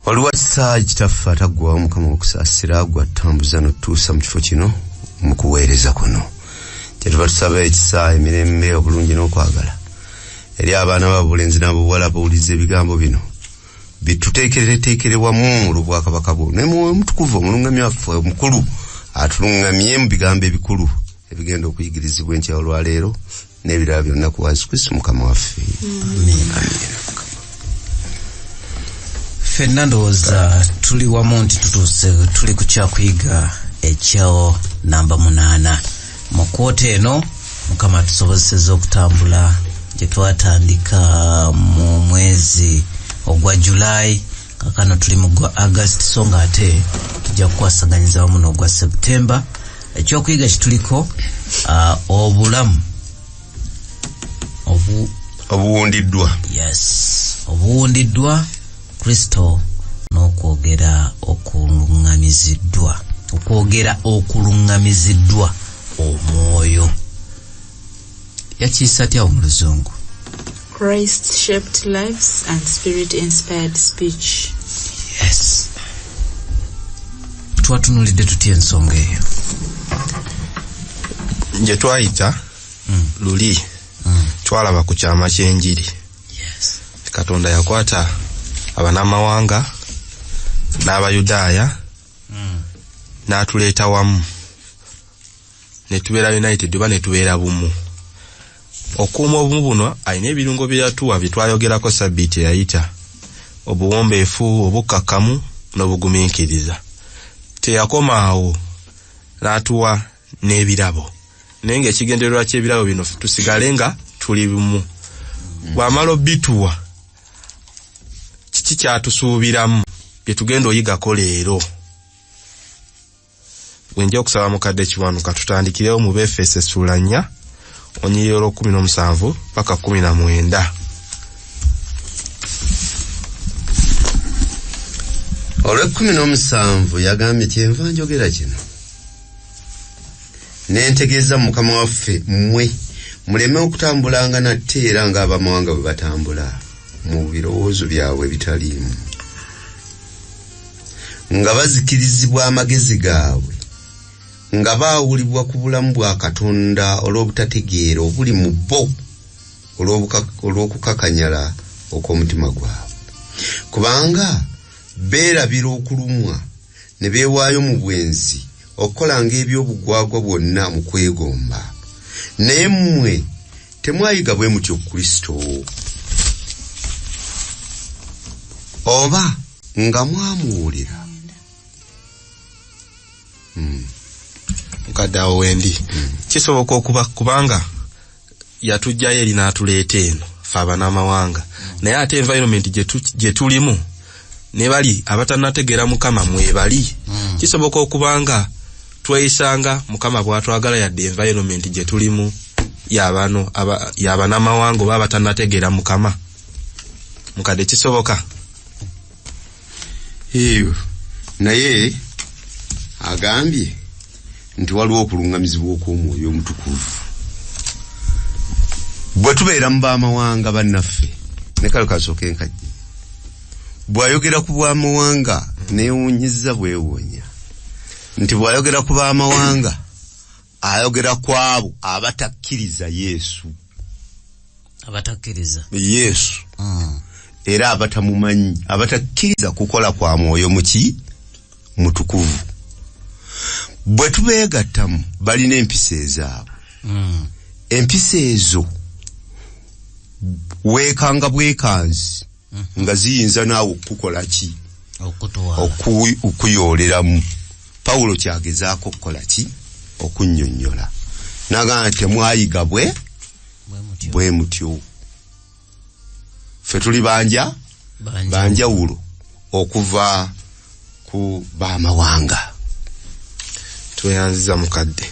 Oliwa kisa kitaffe ataggwawo Mukama okusaasira gwatambuza n'otutuusa mu kifo kino mu kuweereza kuno. Kyetuva tusaba ekisa, emirembe, obulungi n'okwagala eri abaana b'abobulenzi n'abobuwala abawuliriza ebigambo bino bituteekereteekere wamu olw'obwakabaka bwo ne Mwoyo Omutukuvu omulungamya waffe omukulu atulungamye mu bigambo ebikulu ebigenda okuyigirizibwa enkya olwaleero n'ebirala byonna ku Yesu Kristo Mukama waffe. Amiina. Ffenna ndowooza tuli wamu nti tutuuse tuli ku kyakuyiga ekyo namba 8. Mu kwota eno Mukama atusobozesezza okutambula gye twatandika mu mwezi ogwa July, kaakano tuli mu gwa August, so nga ate tujja kukwasaganyiza wamu n'ogwa September. Ekyokuyiga kituliko obulamu obuwundiddwa. Yes, obuwundiddwa Kristo n'okwogera okuluŋŋamiziddwa, okwogera okuluŋŋamiziddwa omwoyo. Yakiisa atya mu Luzungu? Christ-shaped lives and spirit-inspired speech. Yes. Twatunulidde tutya ensonga eyo? Gye twayita luli twalaba ku kyama ky'enjiri. Yes. Katonda yakwata abanamawanga n'Abayudaaya n'atuleeta wamu ne tubeera united oba ne tubeera bumu. Okuuma obumu buno alina ebirungo bye yatuwa bye twayogerako sabbiiti eyayita: obuwombeefu, obukkakkamu n'obugumiikiriza. Teyakoma awo n'atuwa n'ebirabo, naye ng'ekigendererwa ky'ebirabo bino tusigale nga tuli bumu. Bw'amala obituwa, kiki kyatusuubiramu bye tugenda oyigako leero? Bwe okusaba mukadde Kiwanuka tutandikirewo mu Befeso essula 4 olunyiriri olw'o17 paka 19. Olw'e17 yagambye, kyenva njogera kino ne ntegeeza Mukama waffe mmwe muleme okutambulanga nate era ng'abamawanga bwe batambula mu birowoozo byabwe ebitaliimu, nga bazikirizibwa amagezi gaabwe, nga baawulibwa ku bulamu bwa Katonda olw'obutategeera obuli mu bo olw'okukakanyala okw'omutima gwabwe. Kubanga beerabira okulumwa ne beewaayo mu bwenzi okukolanga eby'obugwagwa bwonna mu kwegomba. Naye mmwe temwayiga bwe mutyo Kristo, oba nga mwamuwulira. Mukadde awo wendi kisoboka okuba kubanga yatujjayo eri n'atuleeta eno ffe abanamawanga, naye ate environment gye tulimu ne bali abatannategeera Mukama mwebali. Kisoboka okubanga tweyisanga Mukama bw'atwagala yadde environment gye tulimu y'abano y'abanamawanga oba abatannategeera Mukama. Mukadde kisoboka? Naye agambye nti waliwo okuluŋŋamizibwa okw'omwoyo omutukuvu. Bwe tubeera mu b'amawanga bannaffe, ne kale kasooke nkajje, bw'ayogera ku bw'amawanga neewuunyizza bwewuunya nti bw'ayogera ku b'amawanga ayogera ku abo abatakkiriza Yesu. Abatakkiriza Yesu era abatamumanyi, abatakkiriza kukola kwa mwoyo muki mutukuvu. Bwe tubeegattamu balina empisa ezaabwe. Empisa ezo weekanga bwekanzi nga ziyinza naawe okukola ki? Okuyooleramu. Pawulo kyagezaako okukola ki? Okunnyonnyola. N'agamba nti temwayiga bwe mutyo. Ffe tuli banjawulo okuva ku b'amawanga. Tweyanziza mukadde.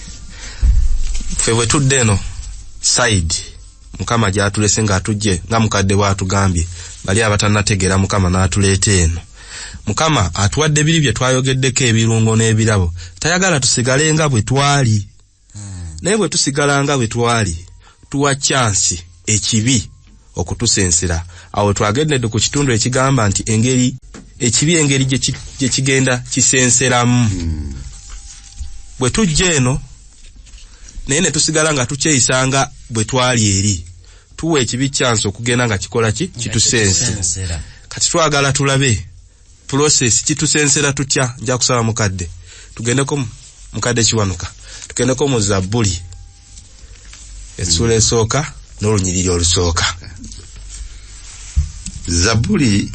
Ffe bwe tudde eno side Mukama gy'atulese ng'atujje nga mukadde bw'atugambye bali abatannategeera Mukama n'atuleeta eno. Mukama atuwadde biri bye twayogeddeko ebirungo n'ebirabo. Tayagala tusigale nga bwe twali. Naye bwe tusigala nga bwe twali tuwa chance ekibi okutusensera. Awo twagendedde ku kitundu ekigamba nti engeri Ekibi engeri gye kigenda kisenseramu. Bwe tujja eno naye ne tusigala nga tukyeyisanga bwe twali eri, tuwa ekibi chance okugenda nga kikola ki? Kitusensera. Kati twagala tulabe process kitusensera tutya. Nja kusaba mukadde tugendeko, mukadde Kiwanuka, tugendeko mu Zabbuli essuula esooka n'olunyiriri olusooka. Zabbuli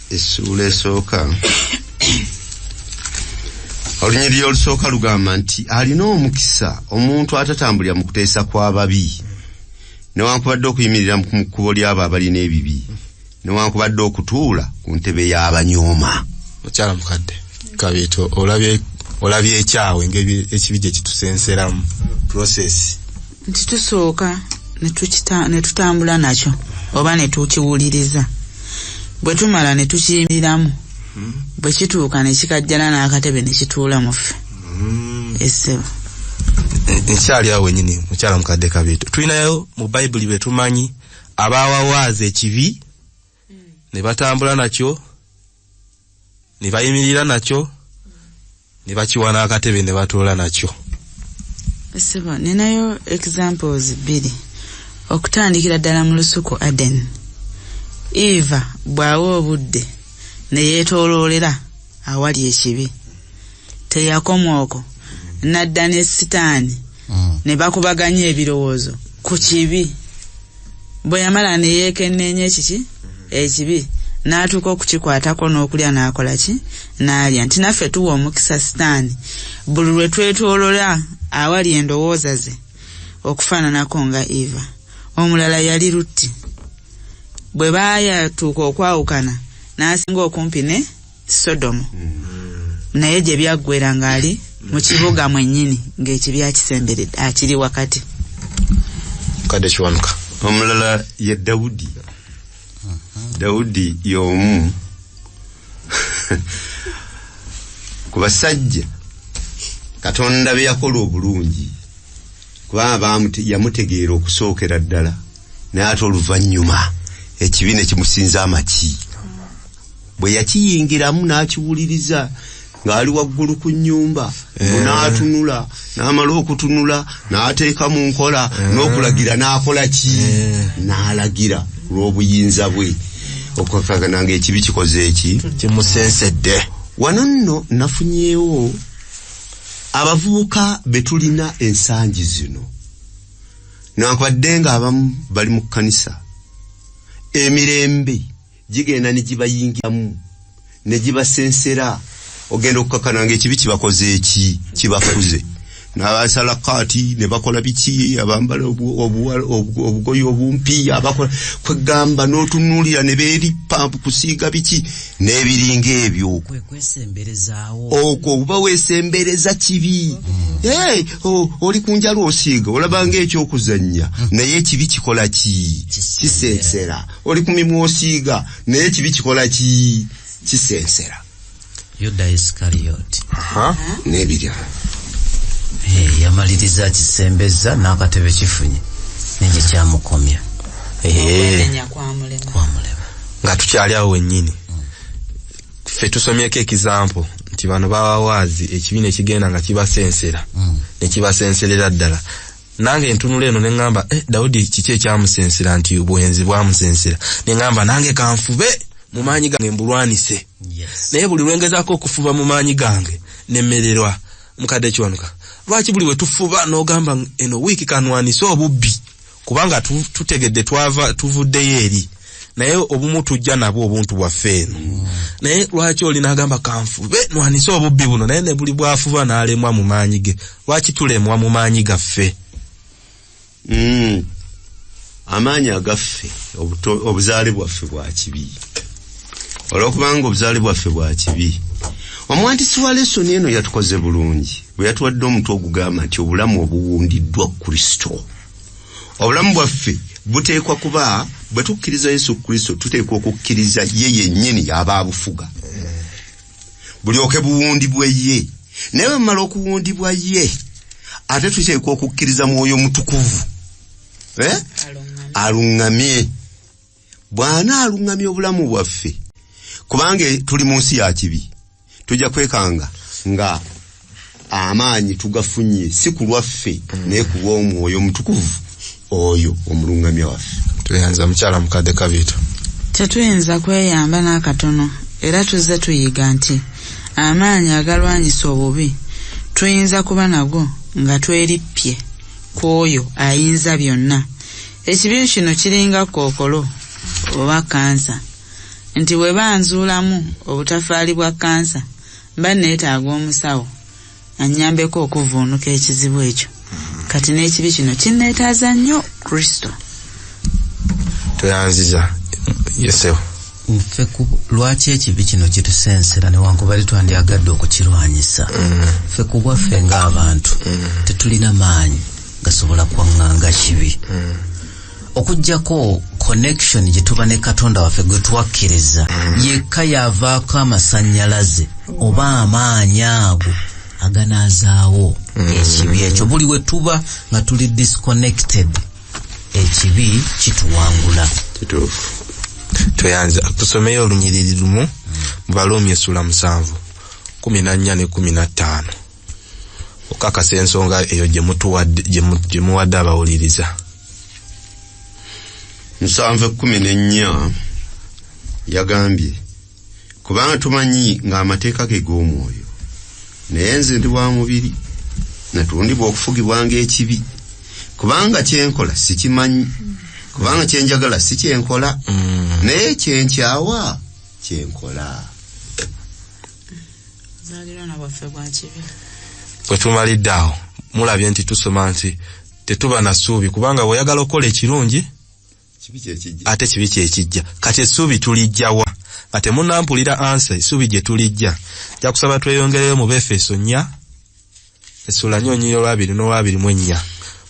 essuula esooka olunyiriri olusooka lugamba nti alina omukisa omuntu atatambulira mu kuteesa kw'ababi, newankubadde okuyimirira mu kkubo ly'abo abalina ebibi, newankubadde okutuula ku ntebe y'abanyooma. Mukyala mukadde Kabiito, olabye ekyawe engeri ekibi gye kitusenseramu process. Nti tusooka ne tutambula nakyo oba ne tukiwuliriza, bwe tumala ne tukiyimiriramu, bwe kituuka ne kikajjana n'akatebe ne kituula mu ffe. Essebo nkyali awo wennyini. Mukyala mukadde Kabiito, tulinayo mu Bayibuli bwe tumanyi abaawawaaza ekibi ne batambula nakyo, ne bayimirira nakyo, ne bakiwa n'akatebe ne batuula nakyo. Essebo ninayo examples bbiri. Okutandikira ddala mu lusuku Aden, Eva bw'awa obudde ne yeetooloolera awali ekibi, teyakoma okwo, n'adda ne Sitaani ne bakubaganya ebirowoozo ku kibi. Bwe yamala ne yeekenneenya ekiki ekibi, n'atuuka okukikwatako n'okulya n'akola ki? N'alya. Nti naffe tuwa omukisa Sitaani buli lwe twetoolola awali endowooza ze okufaananako nga Eva. Omulala yali Lutti, bwe baayatuuka okwawukana n'asinga okumpi ne Sodomu, naye gye byaggwera ng'ali mu kibuga mwennyini ng'ekibi akisemberedde akiri wakati. Mukadde Kiwanuka. Omulala ye Dawudi. Dawudi y'omu ku basajja Katonda be yakola obulungi, kubanga yamutegeera okusookera ddala, naye ate oluvannyuma ekibi ne kimusinza amaki. Bwe yakiyingiramu n'akiwuliriza ng'ali waggulu ku nnyumba, n'atunula, n'amala okutunula, n'ateeka mu nkola, n'okulagira n'akola ki? N'alagira olw'obuyinza bwe. Okukakana ng'ekibi kikoze eki? Kimusensedde. Wano nno nafunyeewo abavubuka be tulina ensangi zino, newankubadde ng'abamu bali mu kkanisa, emirembe gigenda ne gibayingiramu ne gibasensera, ogenda okukakana ng'ekibi kibakoze eki? Kibafuze. N'abasala kaati ne bakola biki, abambala obugoye obumpi, abakola kwegamba n'otunuulira ne beerippa kusiiga biki n'ebiringa ebyo. Kwesemberezaawo okwo oba weesembereza kibi. Oli ku njala osiiga olaba ng'ekyokuzannya, naye ekibi kikola ki? Kisensera. Oli ku mimwa osiiga, naye ekibi kikola ki? Kisensera. Yuda Isikarioti n'ebirala. Yamaliriza akisembeza n'akatebe kifunye negye kyamukomya. Kwamulema. Nga tukyali awo wennyini, ffe tusomyeko example nti bano bawawaazi ekibi ne kigenda nga kibasensera, ne kibasenserera ddala. Nange ntunula eno ne ŋŋamba, Dawudi kiki ekyamusensera? Nti obwenzi bwamusensera. Ne ŋŋamba nange kanfube mu maanyi gange mbulwanise. Naye buli lwengezaako okufuba mu maanyi gange nemmererwa. Mukadde Kiwanuka, lwaki buli we tufuba n'ogamba eno wiiki kanwanise obubbi, kubanga tutegedde twava tuvuddeyo eri, naye obumu tujja nabwo obuntu bwaffe eno. Naye lwaki oli n'agamba kanfube nwanise obubbi buno, naye ne buli bw'afuba n'alemwa mu maanyi ge? Lwaki tulemwa mu maanyi gaffe? Amaanyi agaffe, obuzaale bwaffe bwa kibi. Olwokubanga obuzaale bwaffe bwa kibi, omuwandiisi wa lesoni eno yatukoze bulungi bwe yatuwadde omutwe ogugamba nti obulamu obuwundiddwa Kristo. Obulamu bwaffe buteekwa kuba, bwe tukkiriza Yesu Kristo, tuteekwa okukkiriza ye yennyini aba abufuga, bulyoke buwundibwe ye. Naye bwe bumala okuwundibwa ye, ate tuteekwa okukkiriza Mwoyo Mutukuvu aluŋŋamye. Bw'anaaluŋŋamya obulamu bwaffe, Kubanga tuli mu nsi ya kibi, tujja kwekanga nga amaanyi tugafunye si ku lwaffe naye ku lw'omwoyo omutukuvu oyo omulungamya waffe. Tweyanza mukyala mukadde Kabiito. Tetuyinza kweyamba n'akatono, era tuzze tuyiga nti amaanyi agalwanyisa obubi tuyinza kuba nago nga twerippye ku oyo ayinza byonna. Ekibi kino kiringa kookolo oba kansa, nti bwe banzuulamu obutafaali bwa kansa mba neetaaga omusawo annyambeko okuvvuunuka ekizibu ekyo. Kati n'ekibi kino kinneetaaza nnyo Kristo. Tweyanziza Yesu. Nfe lwaki ekibi kino kitusensera newankubadde twandyagadde okukirwanyisa? Ffe ku bwaffe ng'abantu tetulina maanyi gasobola kwaŋŋanga kibi. Okuggyako connection gye tuba ne Katonda waffe gwe twakkiriza, yekka yavaako amasannyalaze oba amaanyi ago aganaazaawo ekibi ekyo. Buli we tuba nga tuli disconnected, ekibi kituwangula. Kituufu. Tweyanza. Tusomeyo olunyiriri lumu mu Baruumi essula 7 14 ne 15 okakasa ensonga eyo gye muwadde abawuliriza. 7:14 yagambye, kubanga tumanyi ng'amateeka ge g'omwoyo, naye nze ndi wa mubiri, natundibwa okufugibwa ng'ekibi. Kubanga kyenkola sikimanyi, kubanga kyenjagala si kyenkola, naye kyenkyawa kyenkola. Zaalirwana bwaffe bwa kibi. Bwe tumalidde awo mulabye nti tusoma nti tetuba na ssuubi, kubanga bw'oyagala okukola ekirungi ate kibi kyekijja. Kati essuubi tulijjawa? Nga temunnampulira ansa essuubi gye tulijja, nja kusaba tweyongereyo mu Befeso 4 essula 4 n'olwabiri mu 24.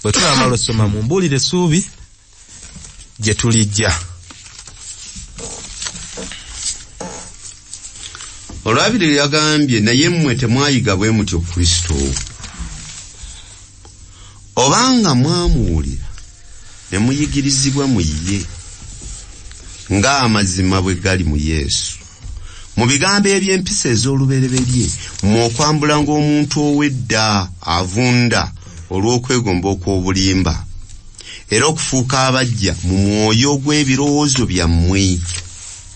Bwe tunaamala osoma mumbuulire essuubi gye tulijja. Olwabiri yagambye, naye mmwe temwayiga bwe mutyo Kristo, obanga mwamuwulira ne muyigirizibwa mu ye, ng'amazima bwe gali mu Yesu, mu bigambo eby'empisa ez'olubereberye, mmwe okwambula ng'omuntu ow'edda avunda olw'okwegomba okw'obulimba, era okufuuka abajja mu mwoyo gw'ebirowoozo byammwe,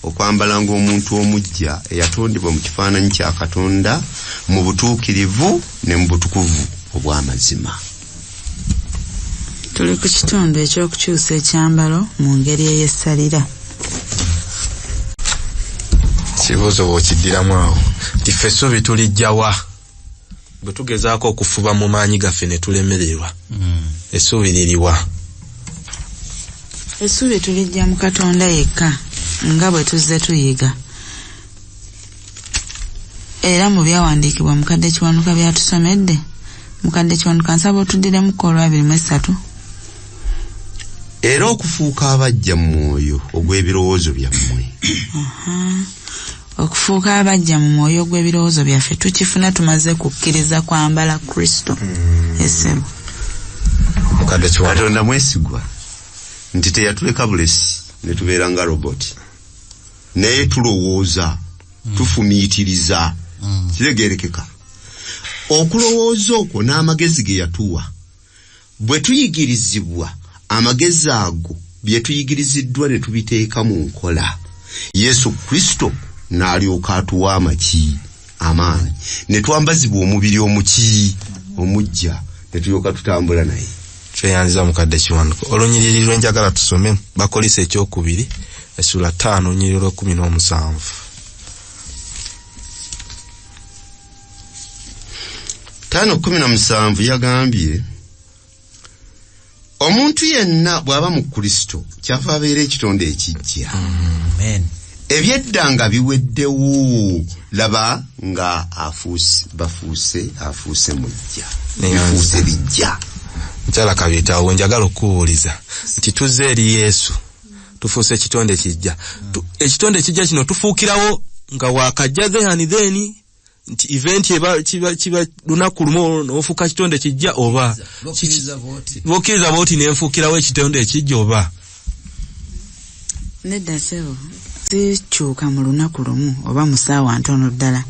okwambala ng'omuntu omuggya eyatondebwa mu kifaananyi kya Katonda mu butuukirivu ne mu butukuvu obw'amazima. Tuli ku kitundu eky'okukyusa ekyambalo mu ngeri ey'essalira. Kibuuzo bw'okiddiramu awo nti ffe essuubi tulijjawa? Bwe tugezaako okufuba mu maanyi gaffe ne tulemererwa, essuubi liriwa? Essuubi tulijja mu Katonda yekka nga bwe tuzze tuyiga. Era mu byawandiikibwa mukadde Kiwanuka byatusomedde, mukadde Kiwanuka nsaba otuddiremuko olwabiri mu esatu. Era okufuuka abajja mu mwoyo ogw'ebirowoozo byammwe. Okufuuka abajja mu mwoyo ogw'ebirowoozo byaffe tukifuna tumaze kukkiriza kwambala Kristo. Esebo. Mukadde Kiwanuka. Katonda mwesigwa nti teyatuleka bulesi ne tubeera nga roboti, naye tulowooza, tufumiitiriza. Kiregerekeka. Okulowooza okwo n'amagezi ge yatuwa, bwe tuyigirizibwa amagezi ago bye tuyigiriziddwa ne tubiteeka mu nkola, Yesu Kristo n'alyoka atuwa amaki amaanyi, ne twambazibwa omubiri omuki omuggya, ne tulyoka tutambula naye. Tweyanziza mukadde Kiwanuka. Olunyiriri lw'enjagala tusome Bakolisa ekyokubiri essula 5 olunyiriri lw'ekumi n'omusanvu. 5:17 yagambye, omuntu yenna bw'aba mu Kristo kyava abeera ekitonde ekiggya. Amen. Ebyedda nga biweddewo, laba nga afuuse mujja, bifuuse bijja. Mukyala Kabiita, awo njagala okukubuuliza nti tuzze eri Yesu, tufuuse ekitonde kijja. Ekitonde kijja kino tufuukirawo nga wakajja then then nti event eba kiba lunaku lumu n'ofuuka kitonde kijja, oba bokkiriza bw'oti nenfuukirawo ekitonde ekijja oba nedda? Ssebo, Sikyuka mu lunaku lumu oba mu ssaawa ntono ddala.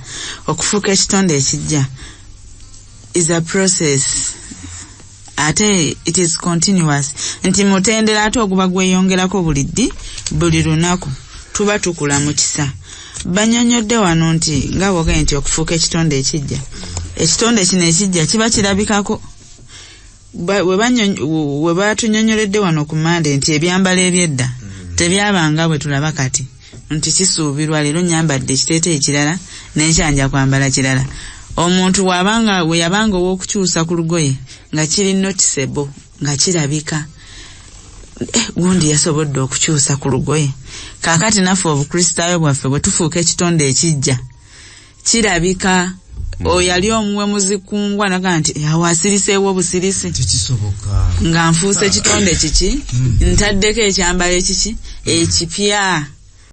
Okufuuka ekitonde ekijja is a process, ate it is continuous, nti mutendera ate oguba gweyongerako buli ddi, buli lunaku tuba tukula mu kisa. Banyonyodde wano nti nga bwogambye nti okufuuka ekitonde ekijja, ekitonde kino ekijja kiba kirabikako. We batunyonyoledde wano ku Mande nti ebyambalo ebyedda tebyabanga bwe tulaba kati, nti kisuubirwa leero nyambadde ekiteeteeyi ekirala n'enkyanja kwambala kirala. Omuntu we yabanga ow'okukyusa ku lugoye nga kiri noticeable, nga kirabika, gundi yasobodde okukyusa ku lugoye. Kaakati naffe obukristaayo bwaffe bwe tufuuka ekitonde ekijja kirabika. Oyo yali omuwemuzi kungwa naga nti awo asiriseewo obusirisi, tekisoboka, nga nfuuse kitonde kiki, ntaddeko ekyambalo ekiki ekipya,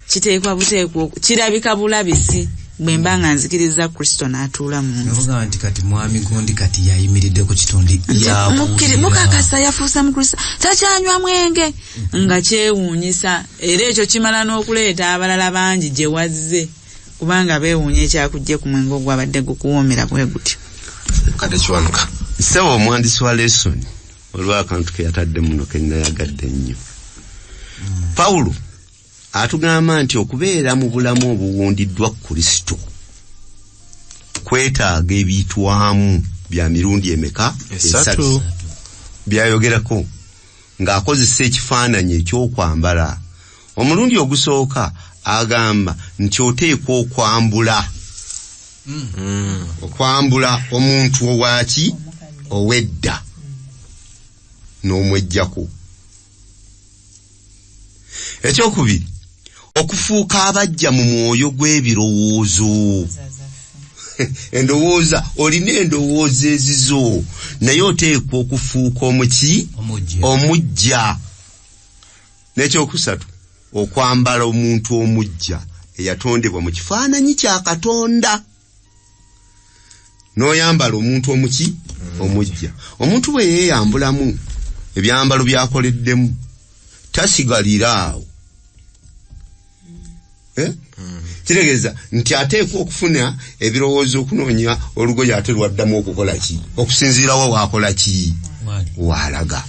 kiteekwa buteekwa, kirabika bulabisi bwe mba nga nzikiriza Kristo n'atuula mu nsi. Navuga nti kati mwami gundi kati yayimiridde ku kitonde, mukakasa yafuuse Mukristo, takyanywa mwenge, nga kyewuunyisa. Era ekyo kimala n'okuleeta abalala bangi gye wazze, kubanga beewuunya ekyakujje ku mwenge ogwabadde gukuwoomera bwe gutyo. Mukadde Kiwanuka. Ssebo omuwandiisi wa lesson olw'akantu ke yatadde muno ke nnayagadde ennyo. Pawulo atugamba nti okubeera mu bulamu obuwundiddwa Kristo kwetaaga ebiyitwamu bya mirundi emeka? Esatu. Byayogerako ng'akozesa ekifaananyi eky'okwambala. Omulundi ogusooka agamba nti oteekwa okwambula. Okwambula omuntu owaki? Ow'edda. N'omwejjako. Ekyokubiri, okufuuka abajja mu mwoyo gw'ebirowoozo. Endowooza, olina endowooza ezizo, naye oteekwa okufuuka omuki? Omujja. N'ekyokusatu, okwambala omuntu omujja eyatondebwa mu kifaananyi kya Katonda. N'oyambala omuntu omuki? Omujja. Omuntu bwe yeeyambulamu ebyambalo by'akoleddemu tasigalira awo. Kitegeeza nti ateekwa okufuna ebirowoozo okunoonya olugoye ate lwaddamu okukola ki? Okusinziira wa waakola ki? Waalaga.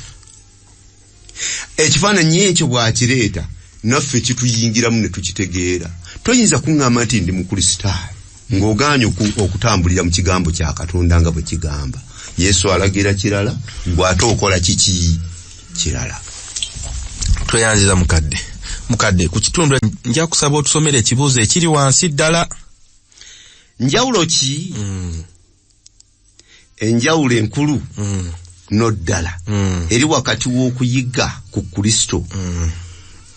Ekifaananyi ekyo bw'akireeta naffe kituyingiramu ne tukitegeera. Toyinza kuŋŋamba nti ndi Mukristaayo ng'ogaanye okutambulira mu kigambo kya Katonda nga bwe kigamba. Yesu alagira kirala, ggwe ate okola kiki? Kirala. Tweyanziza mukadde. Mukadde, ku kitundu nja kusaba otusomere ekibuuzo ekiri wansi ddala. Njawulo ki? Enjawulo enkulu n'oddala eri wakati w'okuyiga ku Kristo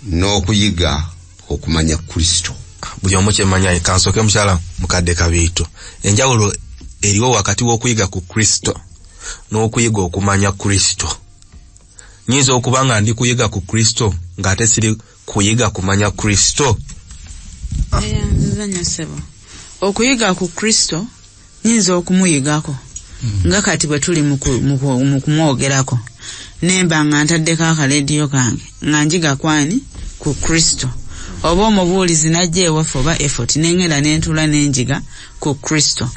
n'okuyiga okumanya Kristo. Buli omu kyemanya, kansooke mukyala mukadde Kabiito. Enjawulo eriwo wakati w'okuyiga ku Kristo n'okuyiga okumanya Kristo. Nyinza okuba nga ndi kuyiga ku Kristo ng'ate siri kuyiga kumanya Kristo. Nziza nnyo ssebo. Okuyiga ku Kristo nyinza okumuyigako nga kati bwe tuli mu kumwogerako, nemba nga ntaddeko akaleediyo kange nga njiga kwani ku Kristo, oba omubuulizi n'ajja ewaffe oba effort nengenda nentuula nenjiga ku Kristo.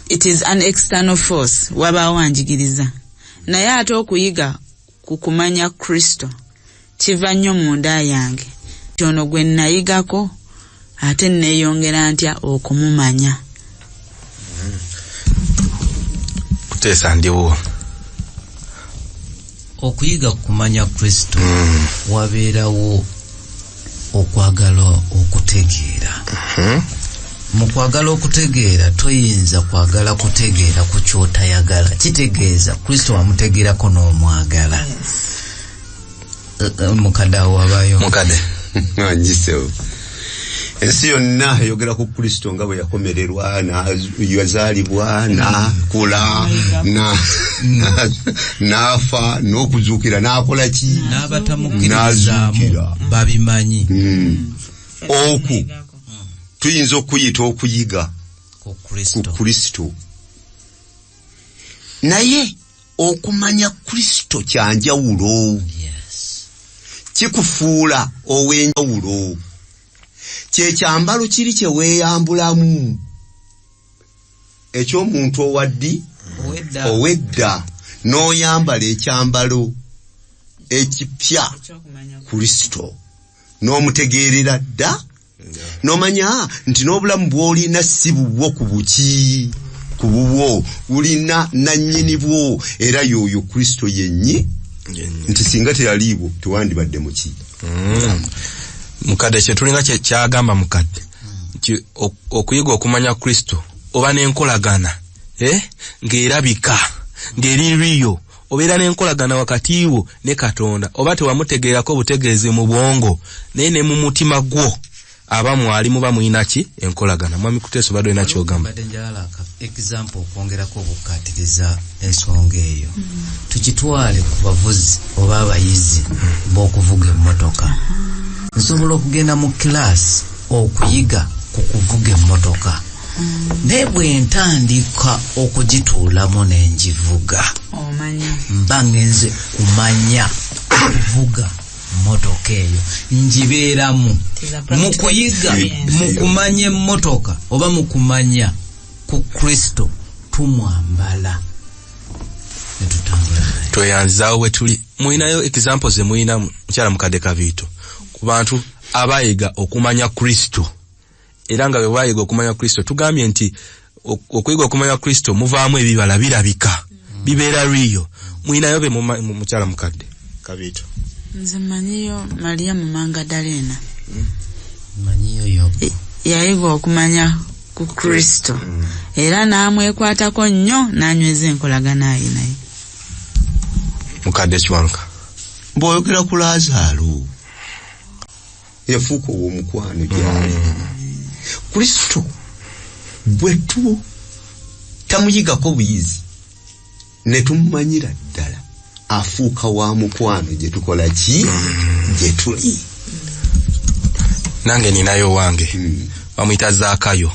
It is an external force, wabaawo anjigiriza. Naye ate okuyiga ku kumanya Kristo kiva nnyo munda yange. Ono gwe nayigako ate neeyongera ntya okumumanya. Kuteesa ndiwo. Okuyiga kumanya Kristo wabeerawo okwagala okutegeera. Mu kwagala okutegeera toyinza kwagala kutegeera ku ky'otayagala. Kitegeeza Kristo wamutegeerako n'omwagala. Mukadde awo wabayo. Mukadde. Ngisewo. Ensi yonna eyogera ku Kristo nga bwe yakomererwa, yazaalibwa, n'akula, n'afa, n'okuzuukira, n'akola ki? N'abatamukkiririzaamu babimanyi. Okwo tuyinza okuyita okuyiga ku Kristo. Naye okumanya Kristo kya njawulo. Kikufuula ow'enjawulo. Kyekyambalo kiri kye weeyambulamu eky'omuntu owaddi owedda, n'oyambala ekyambalo ekipya Kristo, n'omutegeerera dda, n'omanya nti n'obulamu bw'olina si bubwo ku buki ku bubwo, ulina nannyini bwo, era y'oyo Kristo yenyi, nti singa teyaliibwo tewandibadde muki. Mukadde kye tulina kyagamba mukadde nti okuyiga okumanya Kristo oba n'enkolagana ng'erabika ng'eri riyo, obeera n'enkolagana wakati wo ne Katonda, oba tewamutegeerako butegeezi mu bwongo, naye ne mu mutima gwo aba mwali muba mulina ki enkolagana. Mwami Kuteesa, obadde olina kyogamba? Mbadde njagala example okwongerako okukkaatiriza ensonga eyo. Tukitwale ku bavuzi oba abayizi b'okuvuga emmotoka. Nsobola okugenda mu kilaasi okuyiga ku kuvuga emmotoka, naye bwe ntandika okugituulamu ne ngivuga, omanya mba ngenze kumanya kuvuga mmotoka eyo, ngibeeramu. Mu kuyiga, mu kumanya emmotoka oba mu kumanya ku Kristo, tumwambala ne tutambula naye. Tweyanzizaawo bwe tuli. Mulinayo example ze mulina, mukyala mukadde Kabiito, ku bantu abayiga okumanya Kristo, era nga bwe bayiga okumanya Kristo, tugambye nti okuyiga okumanya Kristo muvaamu ebibala birabika, bibeera riyo. Mulinayo be mukyala mukadde Kabiito? Nze mmanyiyo Mariyamu Mangadalena. Manyiyo Yobu. Yayiga okumanya ku Kristo era n'amwekwatako nnyo n'anyweza enkolagana ye naye. Mukadde Kiwanuka? Bw'oyogera ku Laazaalo, yafuuka ow'omukwano gyali. Kristo bwe tu tamuyigako buyizi ne tumumanyira ddala, afuuka wa mukwano gye tukola ki, gye tuli. Nange ninayo wange, bamuyita Zaakayo.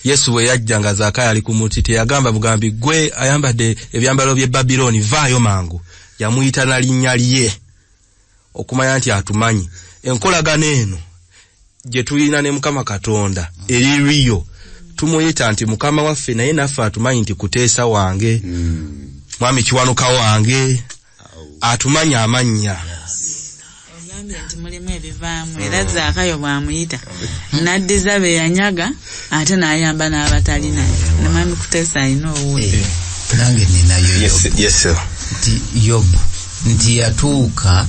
Yesu bwe yajja nga Zaakayo ali ku muti, teyagamba bugambi, "Gwe ayambadde ebyambalo by'e Babilooni, vaayo mangu." Yamuyita na linnya lye, okumanya nti atumanyi. Enkolagano eno gye tulina ne Mukama Katonda eri riyo. Tumuyita nti Mukama waffe, naye naffe atumanyi nti Kuteesa wange, Mwami Kiwanuka wange, atumanyi amannya. Ogambye nti mulimu ebivaamu, era Zaakayo bw'amuyita n'addiza be yanyaga, ate n'ayamba n'abatalina. Ne Mwami Kuteesa alina owuwe. Nange ninayo Yobu. Yes, sir. Nti Yobu nti yatuuka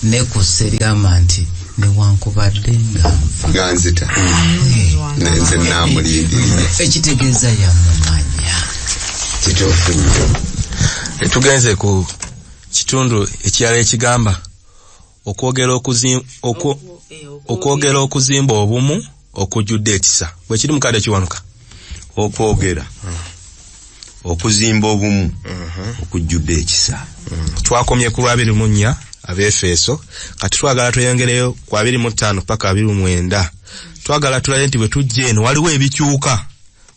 ne ku serigamba nti newankubadde nga nfa, nga nzita, nenze naamulindirira. Ekitegeeza yamumanya. Kituufu nnyo. Tugenze ku kitundu ekirala ekigamba okwogera okuzimba obumu okujjudde ekisa. Bwe kiri, mukadde Kiwanuka? Okwogera okuzimba obumu okujjudde ekisa. Twakomye ku lwa 24 Abeefeso. Kati twagala tweyongereyo ku 25 paka 29. Twagala tulabe nti bwe tujja eno waliwo ebikyuka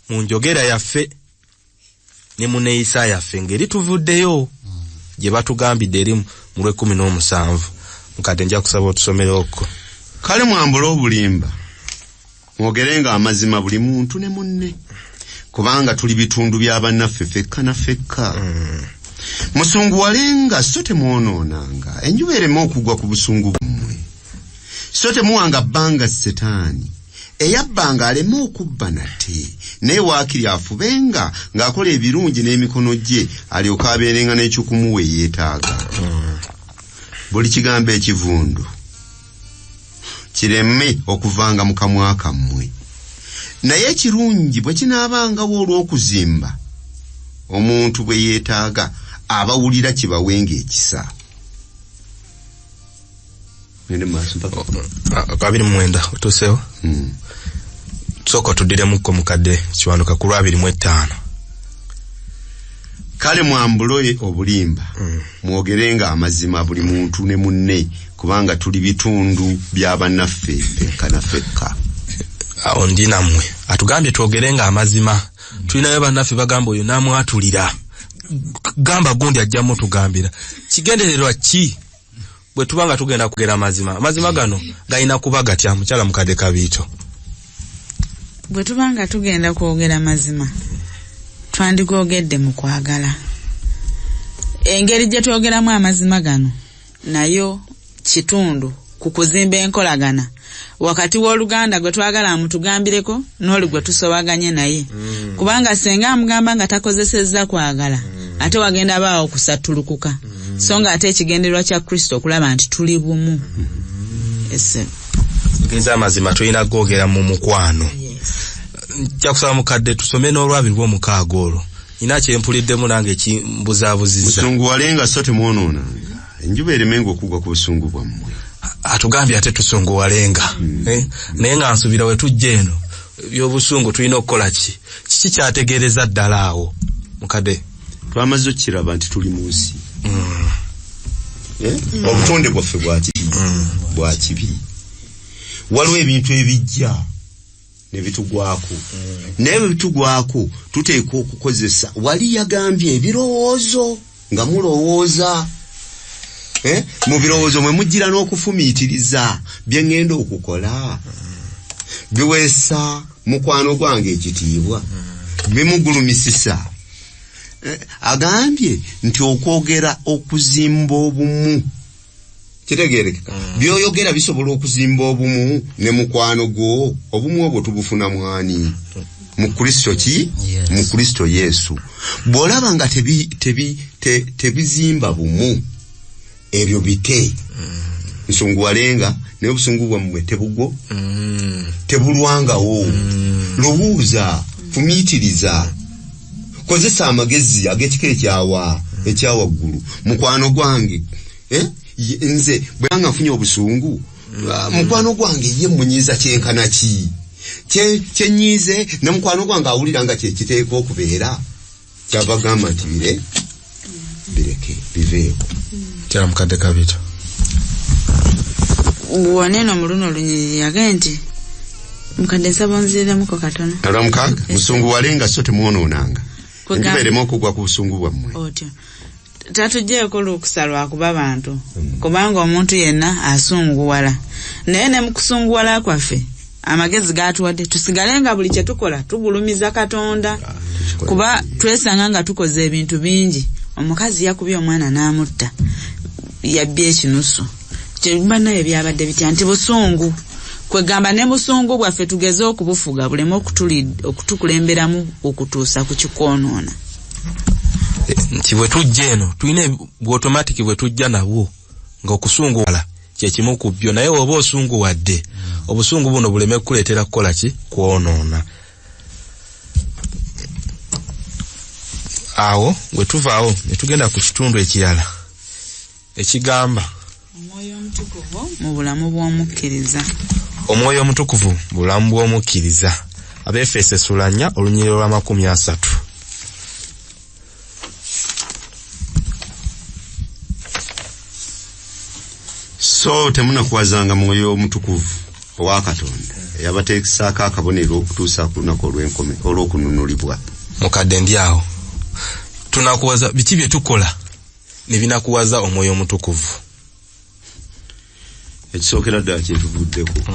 mu njogera yaffe ne mu neeyisa yaffe ng'eri tuvuddeyo gye batugambidde eri mu lw'e17. Mukadde, nja kusaba otusomerewokko. Kale mwambule obulimba, mwogerenga amazima buli muntu ne munne, kubanga tuli bitundu bya bannaffe fekka na fekka. Musunguwalenga so temwonoonanga, enjuba ereme okugwa ku busungu bwammwe, so temuwanga bbanga Setaani. Eyabbanga aleme okubba nate, naye waakiri afubenga ng'akola ebirungi n'emikono gye, alyoke abeerenga n'ekyokumuwa eyeetaaga. Buli kigambo ekivundu kireme okuvanga mu kamwa kammwe, naye ekirungi bwe kinaabangawo olw'okuzimba omuntu bwe yeetaaga, abawulira kibawenga ekisa. Ngende mu maaso mpaka? 29 otuuseewo? Sooka otuddiremukko, mukadde Kiwanuka, ku lwa 25. Kale mwambule obulimba, mwogerenga amazima buli muntu ne munne, kubanga tuli bitundu bya bannaffe fekka na fekka. Awo ndi nammwe. Atugambye twogerenga amazima. Tulinayo bannaffe bagamba oyo n'amwatulira, gamba gundi ajjamu tugambira kigendererwa ki. Bwe tuba nga tugenda kugera amazima, amazima gano galina kuba gatya, mukyala mukadde Kabiito? Bwe tuba nga tugenda kwogera mazima, twandigogedde mu kwagala. Engeri gye twogeramu amazima gano nayo kitundu ku kuzimba enkolagana wakati w'oluganda gwe twagala amutugambireko n'oli gwe tusobaganye naye. Kubanga senga amugamba nga takozesezza kwagala, ate wagenda baawo kusattulukuka. So nga ate ekigendererwa kya Kristo okulaba nti tuli bumu. Ngeza amazima tulina googera mu mukwano. Nja kusaba mukadde tusome n'olwabiri lw'omukaaga olwo. Nina kye mpuliddemu nange kimbuzaabuziza. Musunguwalenga so temwonoonanga, enjuba eremenga okugwa ku busungu bwammwe. Atugambye ate tusunguwalenga. Naye nga nsuubira we tujja eno ebyobusungu tulina okukola ki? Kiki kyategeereza ddala awo mukadde? Twamaze okukiraba nti tuli mu nsi. Obutonde bwaffe bwa kibi. Waliwo ebintu ebijja ne bitugwako. Naye bwe bitugwako tuteekwa okukozesa. Wali yagambye ebirowoozo nga mulowooza. Mu birowoozo mwe mujjira n'okufumiitiriza bye ŋŋenda okukola. Biweesa mukwano gwange ekitiibwa. Bimugulumisisa. Agambye nti okwogera okuzimba obumu. Kitegeerekeka. By'oyogera bisobola okuzimba obumu ne mukwano gwo. Obumu obwo tubufuna mwani? Mu Kristo ki? Mu Kristo Yesu. Bw'olaba nga tebizimba bumu, ebyo bite. Nsunguwalenga naye obusungu bwammwe tebugwo, tebulwangawo. Lowooza, fumiitiriza, kozesa amagezi ag'ekika ekyawaggulu. Mukwano gwange, nze bwe nga nfunye obusungu, mukwano gwange ye munyiiza kyenkana ki? Kyenyiize ne mukwano gwange awulira nga kyekiteekwa okubeera. Kyava gamba nti bireke biveeko. Kyala mukadde Kabiito. Wano mu luno olunyiriri yagambye nti mukadde nsaba onziremuko katono. Olwamukaaga, musunguwalenga so temwonoonanga, enjuba ereme okugwa ku busungu bwammwe. Otyo tatuggyeeko lukusa lwakuba bantu, kubanga omuntu yenna asunguwala. Naye ne mu kusunguwala kwaffe amagezi gatuwadde tusigale nga buli kye tukola tugulumiza Katonda. Kuba twesanga nga tukoze ebintu bingi. Omukazi yakubye omwana n'amutta, yabbye ekinusu. Banaye byabadde bitya nti busungu. Kwegamba ne busungu bwaffe tugeze okubufuga buleme okutukulemberamu okutuusa ku kikwonoona. Nti bwe tujja eno tulina bw'otomatiki bwe tujja nabwo ng'okusunguwala kye kimu ku byo, naye oba osunguwadde obusungu buno buleme kukuleetera kukola ki? Kwonoona. Awo bwe tuvaawo ne tugenda ku kitundu ekirala ekigamba Omwoyo Omutukuvu mu bulamu bw'omukkiriza. Omwoyo Omutukuvu mu bulamu bw'omukkiriza. Abeefeso essula 4 olunyiriri lwa 30. So temunakuwazanga Mwoyo Omutukuvu owa Katonda eyabateekesaako akabonero okutuusa ku lunaku olw'okununulibwa. Mukadde ndi awo. Tunakuwaza biki bye tukola ne binakuwaza Omwoyo Omutukuvu? Ekisookera ddala kye tuvuddeko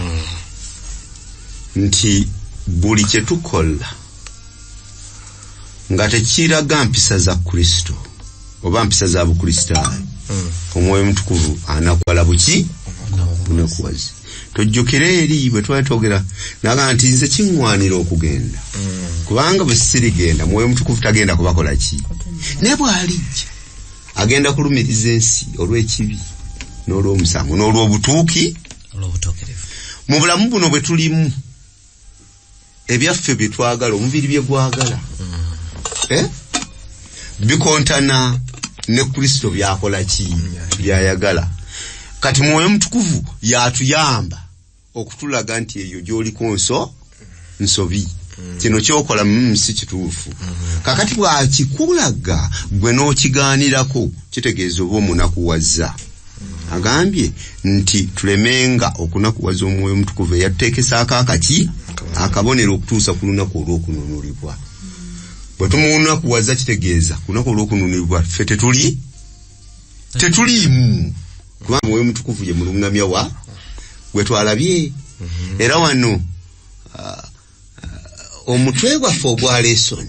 nti buli kye tukola nga tekiraga mpisa za Kristo oba mpisa za Bukristaayo, Omwoyo Omutukuvu anakuwala buki? Bunakuwazi. Tojjukira eri bwe twali twogera naga nti nze kiŋŋwanira okugenda, kubanga bwe sirigenda Mwoyo Omutukuvu tagenda kubakola ki? Naye bw'alijja agenda kulumiriza ensi olw'ekibi n'olw'omusango n'olw'obutuuki olw'obutuukirivu. Mu bulamu buno bwe tulimu ebyaffe bye twagala, omubiri bye gwagala, bikontana ne Kristo byakola ki? Byayagala. Kati Mwoyo Omutukuvu yatuyamba okutulaga nti eyo gy'oliko nsobi. Kino ky'okola si kituufu. Kakati bw'akikulaga gwe n'okigaanirako, kitegeeza oba omunakuwaza. Agambye nti tulemenga okunakuwaza Omwoyo Omutukuvu eyatuteekesaako akaki? Akabonero okutuusa ku lunaku olw'okununulibwa. Bwe tumunakuwaza kitegeeza ku lunaku olw'okununulibwa ffe tetuliimu. Kubanga Mwoyo Mutukuvu ye muluŋŋamya wa gwe twalabye. Era wano omutwe gwaffe ogwa lesson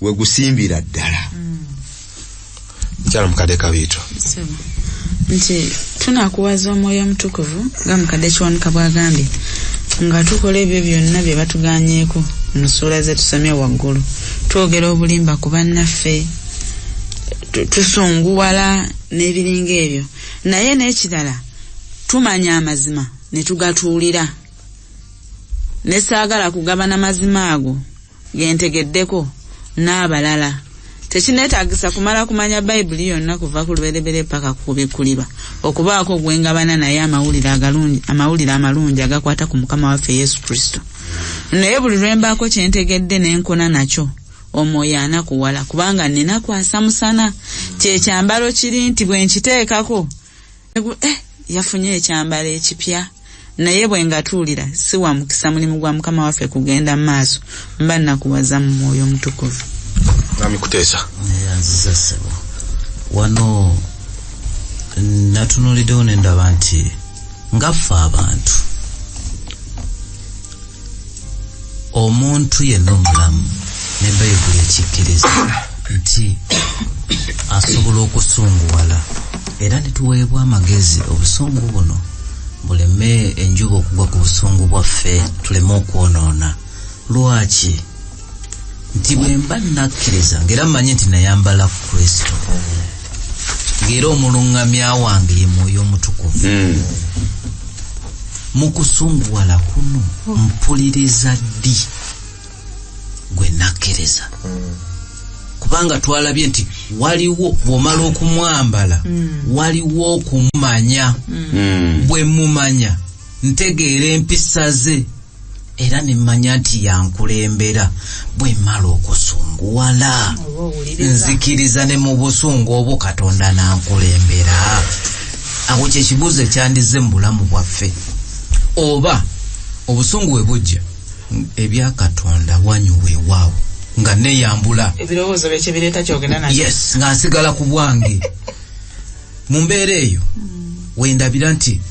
we gusimbira ddala. Mukyala Mukadde Kabiito. Nti tunakuwaza Omwoyo Omutukuvu nga Mukadde Kiwanuka bw'agambye, nga tukola ebyo byonna bye batugaanyeeko mu ssuula ze tusomye waggulu. Twogera obulimba ku bannaffe, tusunguwala n'ebiringa ebyo. Naye n'ekirala tumanya amazima ne tugatuulira. Ne saagala kugabana mazima ago gentegeddeko n'abalala. Tekineetaagisa kumala kumanya Bayibuli yonna kuva ku lubereberye paka ku kubikkulirwa okubaako gwengabana naye amawulire amalungi agakwata ku Mukama waffe Yesu Kristo. Naye buli lwe mbaako kye ntegedde ne nkona nakyo, omwoyo anakuwala, kubanga nnina kwasa musana. Kye kyambalo kiri nti bwe nkiteekako yafunye ekyambalo ekipya. Naye bwe ngatuulira si wa mukisa mulimu gwa Mukama waffe kugenda mu maaso, mba nnakuwaza mu Mwoyo Omutukuvu. Mwami Kuteesa. Nziza ssebo. Wano natunuuliddewo ne ndaba nti nga ffe abantu, omuntu yenna omulamu ne Bayibuli ekikkiriza nti asobola okusunguwala, era ne tuweebwa amagezi obusungu buno buleme enjuba okugwa ku busungu bwaffe, tuleme okwonoona. Lwaki? Nti bwe mba nakkiriza ng'era mmanyi nti nayambala Kristo, ng'era omuluŋŋamya wange ye Mwoyo Omutukuvu, mu kusunguwala kuno mpuliriza ddi gwe nakkiriza? Kubanga twalabye nti waliwo bw'omala okumwambala, waliwo okumumanya. Bwe mumanya ntegeera empisa ze, era ne mmanya nti yankulembera. Bwe mmala okusunguwala nzikiriza ne mu busungu obwo Katonda n'ankulembera. Awo kye kibuuzo ekyandize mu bulamu bwaffe. Oba obusungu bwe bujja, ebya Katonda wanyuweewaawo nga neeyambula ebirowoozo bye kibireeta kyogenda nakyo. Yes, nga nsigala ku bwange. Mu mbeera eyo wendabira nti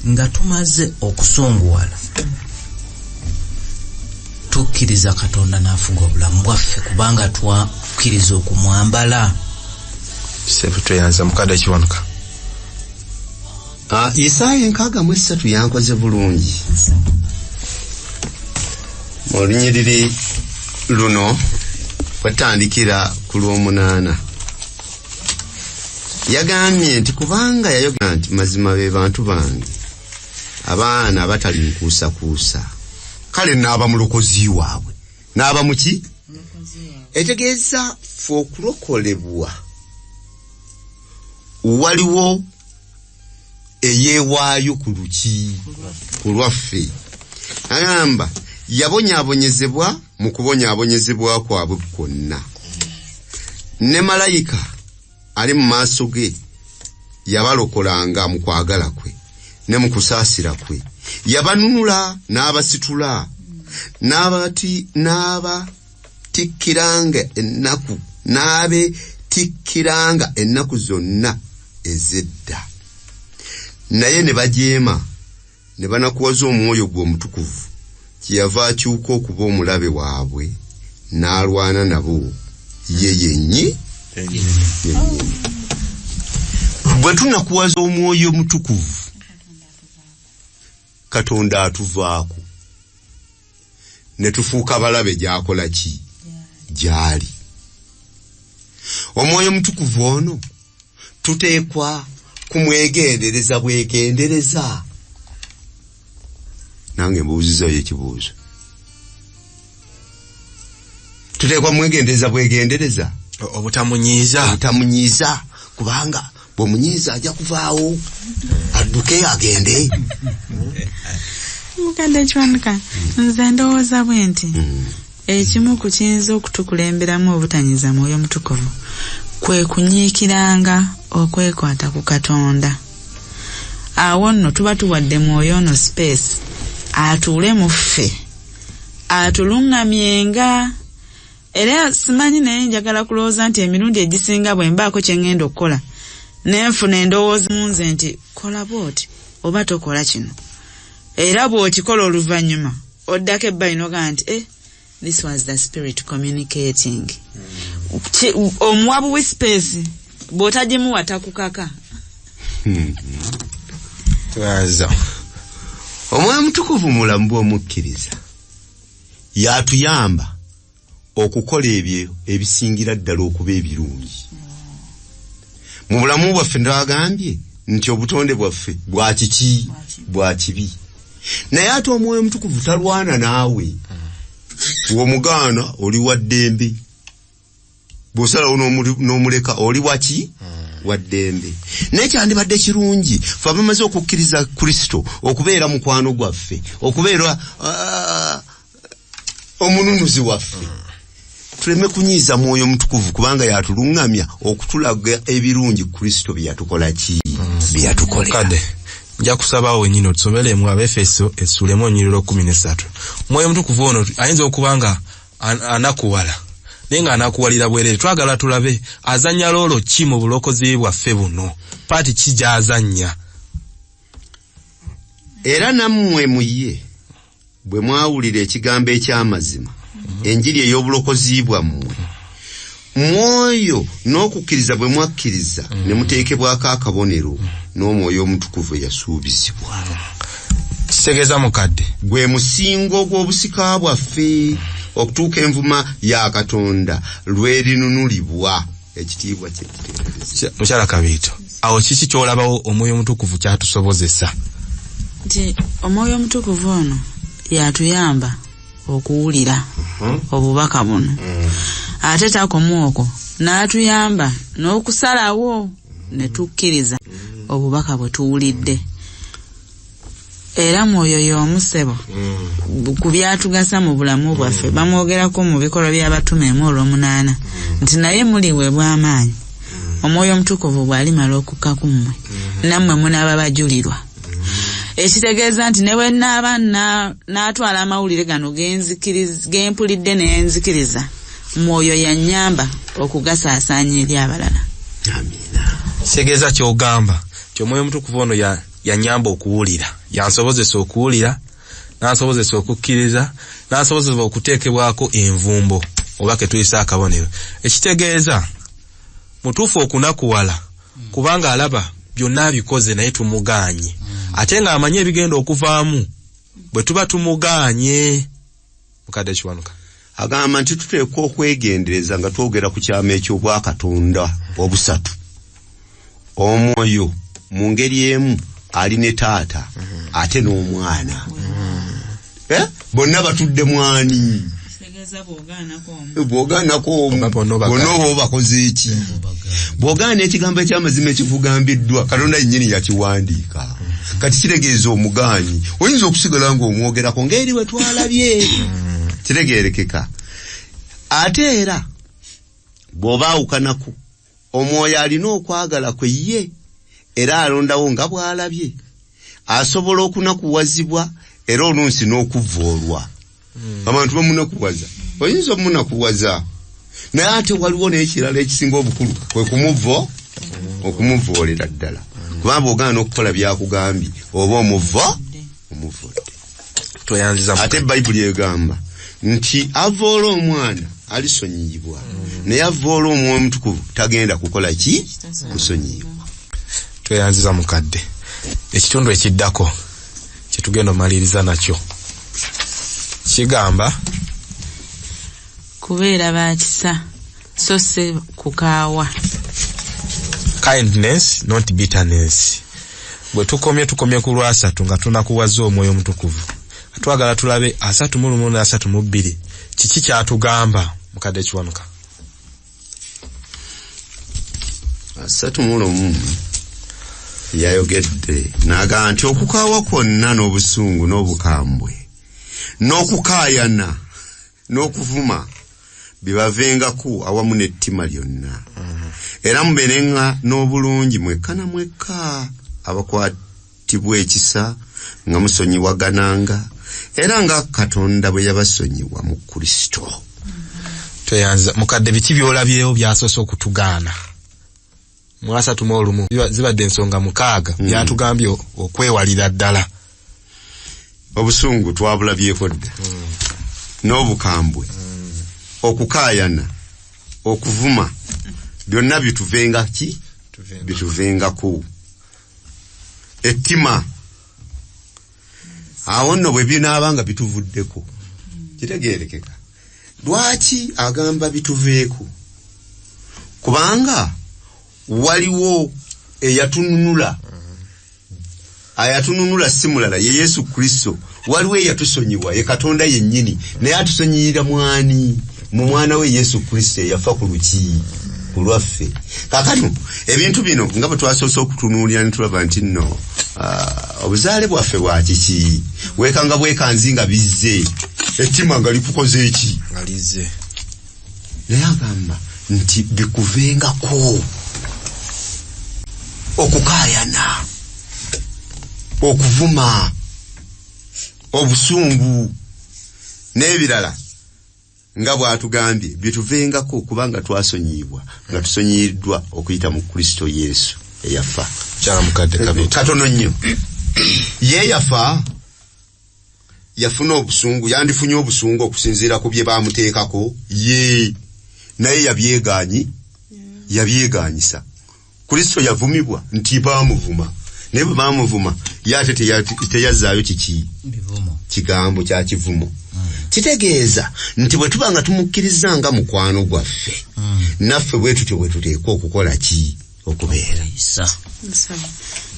nga tumaze okusunguwala, tukkiriza Katonda n'afuga obulamu bwaffe, kubanga twakkiriza okumwambala. Ssebo tweyanza. Mukadde Kiwanuka. Isaaya 63 yankoze bulungi. Mu lunyiriri luno watandikira ku lw'omunaana. Yagambye nti kubanga yayogera nti mazima be bantu bange, abaana abatali nkuusakuusa, kale n'aba mulokozi waabwe. N'aba muki? Etegeeza ffe okulokolebwa waliwo eyeewaayo ku luki ku lwaffe. Agamba yabonyaabonyezebwa mu kubonyaabonyezebwa kwabwe kwonna, ne malayika ali mu maaso ge yabalokolanga mu kwagala kwe ne mu kusaasira kwe, yabanunula n'abasitula n'abatikkiranga ennaku n'abeetikkiranga ennaku zonna ez'edda. Naye ne bajeema ne banakuwaza Omwoyo gwe Omutukuvu, kyeyava akyuka okuba omulabe waabwe n'alwana nabo ye yennyini. Bwe tunakuwaza Omwoyo Omutukuvu, Katonda atuvaako ne tufuuka balabe gy'akola ki? Gy'ali. Omwoyo Omutukuvu ono tuteekwa kumwegendereza bwegendereza. Nange mbuuzizaayo ekibuuzo. Tuteekwa mwegendereza bwegendereza. Obutamunyiiza. Obutamunyiiza, kubanga bw'omunyiiza ajja kuvaawo adduke agende. Mukadde Kiwanuka, nze ndowooza bwe nti ekimu ku kiyinza okutukulemberamu obutanyiiza Mwoyo Mutukuvu kwe kunyiikiranga okwekwata ku Katonda. Awo nno tuba tuwadde Mwoyo ono space atuule mu ffe, atuluŋŋamyenga. Era simanyi, naye njagala kulowooza nti emirundi egisinga bwe mbaako kye ŋŋenda okukola Nenfuna endowooza mu nze nti kola bw'oti oba tokola kino. Era bw'okikola oluvannyuma oddako ebbali n'ogamba nti this was the spirit communicating. Omuwa buwi space bw'otagimuwa takukaka. Omwoyo Omutukuvu mulamu bw'omukkiriza yatuyamba okukola ebyo ebisingira ddala okuba ebirungi. Mu bulamu bwaffe ndagambye nti obutonde bwaffe bwa kiki? Bwa kibi. Naye ate Omwoyo Omutukuvu talwana naawe. Bw'omugaana oli wa ddembe, bw'osalawo n'omuleka oli waki? Wa ddembe. Naye kyandibadde kirungi ffe abamaze okukkiriza Kristo okubeera mukwano gwaffe, okubeera omununuzi waffe, tuleme kunyiiza Mwoyo Omutukuvu kubanga yatuluŋŋamya okutulaga ebirungi Kristo bye yatukola ki? Bye yatukolera. Nja kusaba wennyini otusomeremu Abefeso essuula emu 13. Omwoyo Omutukuvu ono ayinza okuba nga anakuwala, naye nga anakuwalira bwerere. Twagala tulabe azannya loolo ki mu bulokozi bwaffe buno, paati ki gy'azannya. Era nammwe mu ye bwe mwawulira ekigambo eky'amazima, enjiri ey'obulokozi bwammwe, mwoyo n'okukkiriza bwe mwakkiriza ne muteekebwako akabonero n'Omwoyo Omutukuvu eyasuubizibwa. Kitegeeza mukadde gwe musingo gw'obusika bwaffe okutuuka envuma ya Katonda lw'erinunulibwa. Ekitiibwa kye kitegeeza. Mukyala Kabiito, awo kiki ky'olabawo Omwoyo Omutukuvu kyatusobozesa? Nti Omwoyo Omutukuvu ono yatuyamba okuwulira obubaka buno. Ate takoma okwo, n'atuyamba n'okusalawo ne tukkiriza obubaka bwe tuwulidde. Era Mwoyo y'omu ssebo ku byatugasa mu bulamu bwaffe bamwogerako mu bikolwa by'abatume 8 nti naye muliweebwa amaanyi Omwoyo Omutukuvu bw'alimala okukka ku mmwe, nammwe munaaba bajulirwa. Ekitegeeza nti ne bwe nnaaba n'atwala amawulire gano gempulidde ne nzikiriza, Mwoyo yannyamba okugasaasaanya eri abalala. Amiina. Kitegeeza ky'ogamba nti Omwoyo Omutukuvu ono yannyamba okuwulira, yansobozesa okuwulira, n'ansobozesa okukkiriza, n'ansobozesa okuteekebwako envumbo oba ke tuyisa akabonero. Ekitegeeza mutuufu okunakuwala kubanga alaba byonna abikoze naye tumugaanye, ate ng'amanyi ebigenda okuvaamu bwe tuba tumugaanye. Mukadde Kiwanuka agamba nti tuteekwa okwegendereza nga twogera ku kyama eky'obwakatonda obusatu. Omwoyo mu ngeri emu ali ne taata ate n'omwana. Bonna batudde mwani. Bw'ogaanako omu bonna oba obakoze eki? Bw'ogaana ekigambo eky'amazima ekikugambiddwa, Katonda yennyini yakiwandiika. Kati kitegeeza omugaanyi oyinza okusigala ng'omwogerako ng'eri bwe twalabye. Kitegeerekeka. Ate era bw'oba awukanaku, Omwoyo alina okwagala kwe ye era alondawo nga bw'alabye. Asobola okunakuwazibwa era oluusi n'okuvoolwa. Abantu bamunakuwaza, oyinza omunakuwaza, naye ate waliwo n'ekirala ekisinga obukulu kwe okumuvoolera ddala. Kubanga bw'ogaana okukola byakugambye oba omuvodde. Ate Bayibuli egamba nti avoola omwana alisonyiyibwa, naye avoola Omwoyo Omutukuvu tagenda kukola ki? Kusonyiyibwa. Tweyanziza mukadde. Ekitundu ekiddako kyetugenda omaliriza nakyo kigamba kubeera ba kisa so si kukaawa. Kindness not bitterness. Bwe tukomye ku lwasatu nga tunakuwaza Omwoyo Omutukuvu. Twagala tulabe 31 ne 32 kiki kyatugamba mukadde Kiwanuka. 31 yayogedde n'agamba nti okukaawa kwonna n'obusungu n'obukambwe n'okukaayana n'okuvuma bibavengako awamu n'ettima lyonna. Era mubeerenga n'obulungi mwekka na mwekka abakwatibwa ekisa nga musonyiwagananga era nga Katonda bwe yabasonyiwa mu Kristo. Tweyanza mukadde, biki by'olabyewo byasoose okutugaana? mu 31 zibadde ensonga 6 byatugambye okwewalira ddala. Obusungu twabulabyeko dda, n'obukambwe, okukaayana, okuvuma, byonna bituvenga ki? Bituvengako. Ettima awo nno bwe binaaba nga bituvuddeko kitegeerekeka. Lwaki agamba bituveeko? Kubanga waliwo eyatununula. Ayatununula si mulala, ye Yesu Kristo. Waliwo eyatusonyiwa, ye Katonda yennyini, naye atusonyiyira mwani? Mu mwana we Yesu Kristo eyafa ku luki ku lwaffe. Kaakati ebintu bino nga bwe twasoose okutunuulira ne tulaba nti nno obuzaale bwaffe bwa kiki, weekanga bwekanzi nga bizze, ettima nga likukoze eki? Nga lizze. Naye agamba nti bikuvengako okukaayana, okuvuma, obusungu n'ebirala nga bw'atugambye bituvengako, kubanga twasonyiyibwa, nga tusonyiyiddwa okuyita mu Kristo Yesu eyafa. Katono nnyo. Ye yafa, yafuna obusungu, yandifunye obusungu okusinziira ku bye baamuteekako, ye naye yabyegaanyisa. Kristo yavumibwa nti baamuvuma, naye bwe baamuvuma ye ate teyazzaayo kiki? Kigambo kya kivumo. Kitegeeza nti bwe tuba nga tumukkiriza nga mukwano gwaffe, naffe bwe tutyo bwe tuteekwa okukola ki? Okubeera.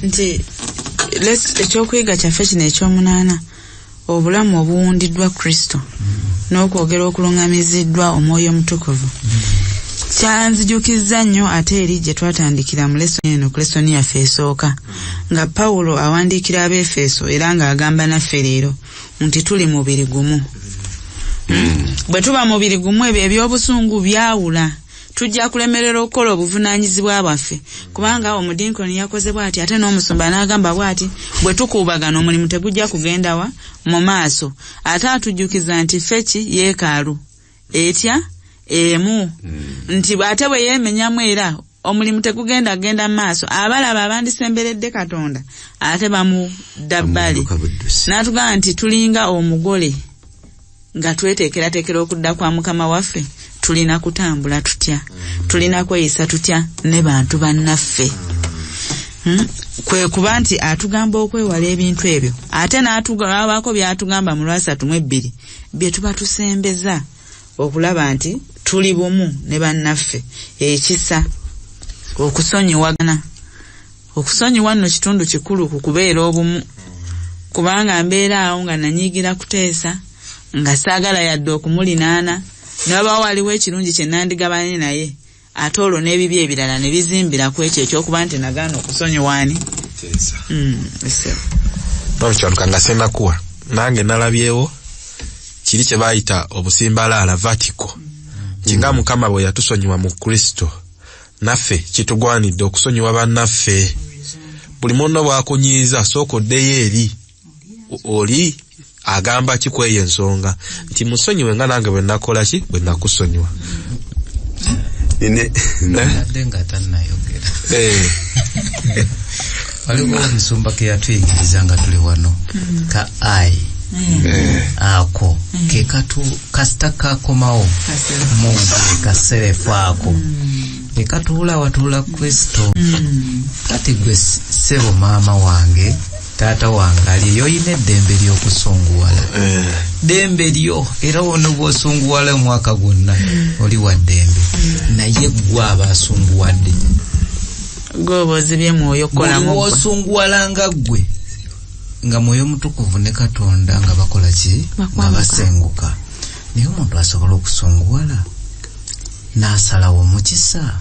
Nti ekyokuyiga kyaffe kino eky'omunaana, obulamu obuwundiddwa Kristo n'okwogera okuluŋŋamiziddwa Omwoyo Omutukuvu, kyanzijukizza nnyo ate eri gye twatandikira mu lesoni eno, ku lesoni yaffe esooka, nga Pawulo awandiikira Abeefeso era ng'agamba naffe leero nti tuli mubiri gumu. Bwe tuba mubiri gumu, ebyo eby'obusungu byawula. Tujja kulemerera okukola obuvunaanyizibwa bwaffe, kubanga omudinkoni yakoze bw'ati ate n'omusumba n'agamba bw'ati. Bwe tukuubagana omulimu tegujja kugenda wa mu maaso. Ate atujjukiza nti ffe ki? Yeekaalu etya? Emu. Nti ate bwe yeemenyamu era omulimu tegugenda genda mu maaso. Abalaba abandisemberedde Katonda ate bamudda bbali. N'atugamba nti tulinga omugole nga tweteekerateekera okudda kwa Mukama waffe. Tulina kutambula tutya? Tulina kweyisa tutya ne bantu bannaffe? Kwe kuba nti atugamba okwewala ebintu ebyo, ate n'atugabaako by'atugamba mu 32 bye tuba tusembeza okulaba nti tuli bumu ne bannaffe. Ekisa, okusonyiwagana. Okusonyiwa nno kitundu kikulu ku kubeera obumu, kubanga mbeera awo nga nanyiigira kuteesa, nga saagala yadde okumulinaana, ne wabaawo waliwo ekirungi kye nandigabanye naye, ate olwo n'ebibi ebirala ne bizimbira ku ekyo ekyokuba nti nagaana okusonyiwa ani? Nolukyaluka nga sennakuwa nange nalabyewo kiri kye baayita obusimbalaala vertical, nti nga Mukama bwe yatusonyiwa mu Kristo, naffe kitugwanidde okusonyiwa bannaffe. Buli munno bw'akunyiiza sooka oddeyo eri oli agamba ki kweyo ensonga nti musonyiwe nga nange bwe nakola ki? Bwe nakusonyiwa. Nadde nga tannayogera. Waliwo omusumba ke yatuyigiriza nga tuli wano ka ai ako ke katu kasita kakomawo mu kaserefu ako ke katuula watuula Kristo. Kati gwe ssebo maama wange, taata wange aliyo, oyina eddembe ly'okusunguwala. Ddembe lyo, era wonna bw'osunguwala omwaka gwonna oli wa ddembe. Naye ggwe aba asunguwadde, gwe ozibye mwoyo okukolamu ggwe. Bw'osunguwala nga ggwe, nga Mwoyo Mutukuvu ne Katonda nga bakola ki? Nga basenguka. Naye omuntu asobola okusunguwala n'asalawo mu kisa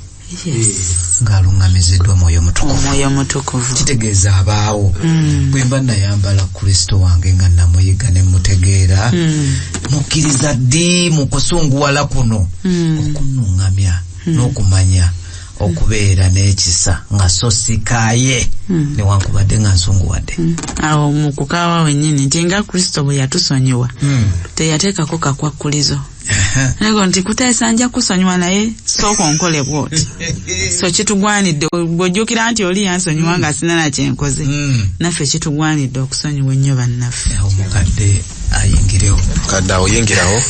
ng'aluŋŋamiziddwa Mwoyo Mutukuvu. Omwoyo Mutukuvu kitegeeza abaawo. Bwe mba nayambala Kristo wange nga namuyiga ne mutegeera, mukkiriza ddi mu kusunguwala kuno okunuŋŋamya n'okumanya okubeera n'ekisa nga so sikaaye newankubadde nga nsunguwadde. Awo mu kukaawa wennyini nti nga Kristo bwe yatusonyiwa, teyateekako kakwakkulizo. Nego nti Kuteesa nja kusonyiwa naye sooka onkole bw'oti. So kitugwanidde bw'ojjukira nti oli yansonyiwa nga sina na kyenkoze, naffe kitugwanidde okusonyiwa ennyo bannaffe. Omukadde ayingirewo. Kadde awo yingirawo.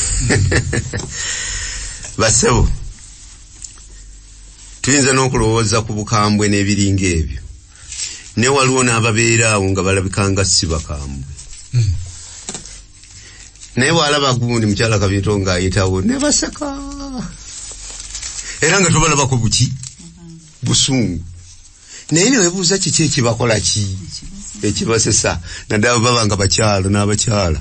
Basebo, tuyinza n'okulowooza ku bukambwe n'ebiringa ebyo, naye waliwo n'ababeera awo nga balabika nga si bakambwe. Naye bw'alaba gundi mukyala Kabinto ng'ayitawo ne baseka, era nga tobalabako buki busungu, naye ne weebuuza kiki ekibakola ki ekibasesa, naddala baba nga bakyala n'abakyala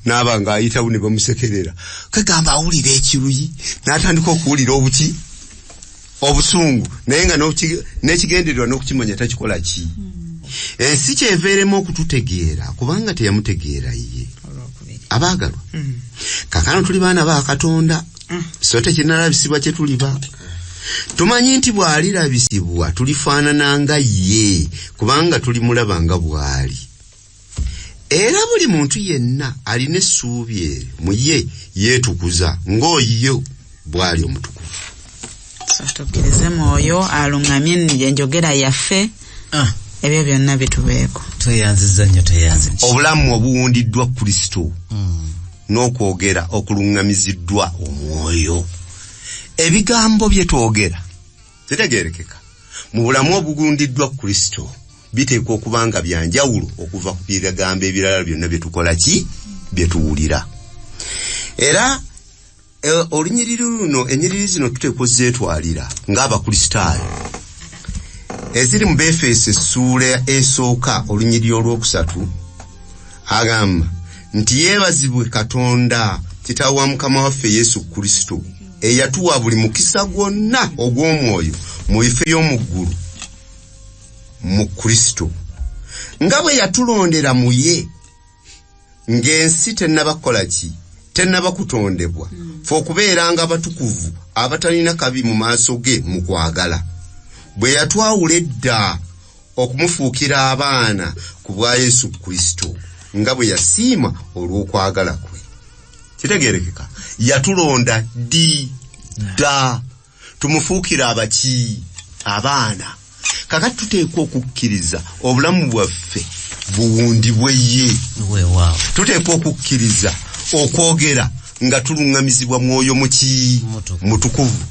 n'aba ng'ayitawo ne bamusekerera, kagamba awulira ekiruyi n'atandika okuwulira obuki obusungu, naye nga n'ekigendererwa n'okukimanya takikola ki. Ensi kyeveeremu okututegeera kubanga teyamutegeera ye. Abaagalwa, kaakano tuli baana ba Katonda, so tekinnalabisibwa kye tuliba. Tumanyi nti bw'alirabisibwa tulifaanana nga ye, kubanga tulimulaba nga bw'ali. Era buli muntu yenna alina essuubi eryo mu ye yeetukuza ng'oyo bw'ali omutukuvu. So tukkirize mwoyo aluŋŋamye enjogera yaffe, ebyo byonna bitubeeko. Tweyanziza nnyo, tweyanziza. Obulamu obuwundiddwa Kristo n'okwogera okuluŋŋamiziddwa omwoyo. Ebigambo bye twogera bitegeerekeka mu bulamu obugundiddwa Kristo biteekwa okuba nga bya njawulo okuva ku bigambo ebirala byonna bye tukola ki bye tuwulira. Era olunyiriri luno, ennyiriri zino tuteekwa ozeetwalira ng'Abakristaayo. Eziri mu Befeso essuula esooka olunyiriri olwokusatu agamba nti yeebazibwe Katonda Kitaawe wa Mukama waffe Yesu Kristo, eyatuwa buli mukisa gwonna ogw'omwoyo mu bifo eby'omu ggulu mu Kristo, nga bwe yatulondera mu ye ng'ensi tennaba kukola ki, tennaba kutondebwa, ffe okubeeranga abatukuvu abatalina kabi mu maaso ge mu kwagala, bwe yatwawula edda okumufuukira abaana ku bwa Yesu Kristo, nga bwe yasiima olw'okwagala kwe. Kitegeerekeka, yatulonda ddi dda tumufuukira abaki abaana. Kakati tuteekwa okukkiriza obulamu bwaffe buwundibwe ye. Tuteekwa okukkiriza okwogera nga tuluŋŋamizibwa mwoyo muki mutukuvu.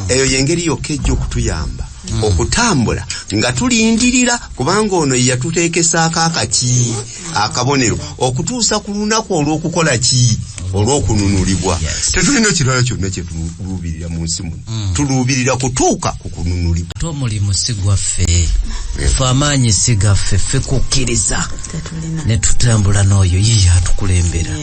Eyo y'engeri yokka ejja okutuyamba okutambula nga tulindirira, kubanga ono ye yatuteekesaako akaki akabonero okutuusa ku lunaku olw'okukola ki olw'okununulibwa. Tetulina kirala kyonna kye tuluubirira mu nsi muno, tuluubirira kutuuka ku kununulibwa. Ate omulimu si gwaffe, ffe amaanyi si gaffe, ffe kukkiriza ne tutambula n'oyo ye atukulembera.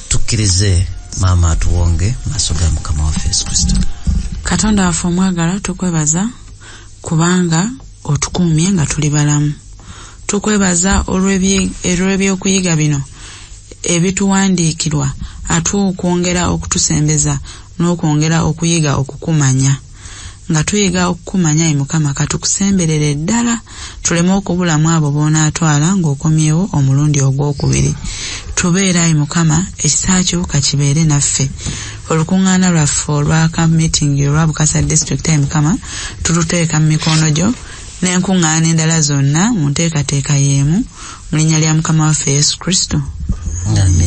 Tukkirize maama atuwonge maaso ga Mukama waffe Yesu Kristo. Katonda waffe omwagala, tukwebaza kubanga otukuumye nga tuli balamu. Tukwebaza olw'ebyokuyiga bino ebituwandiikirwa, ate okwongera okutusembeza n'okwongera okuyiga okukumanya. Nga tuyiga okukumanya, ayi Mukama, katukusemberere ddala tuleme okubulamu abo b'onaatwala ng'okomyewo omulundi ogwokubiri. Tubeere, ayi Mukama, ekisa kyo kakibeere naffe. Olukuŋŋaana lwaffe olwa camp meeting olwa Bukasa district, ayi Mukama, tuluteeka mu mikono gyo n'enkuŋŋaana endala zonna mu nteekateeka y'emu, mu linnya lya Mukama waffe Yesu Kristo. Amen.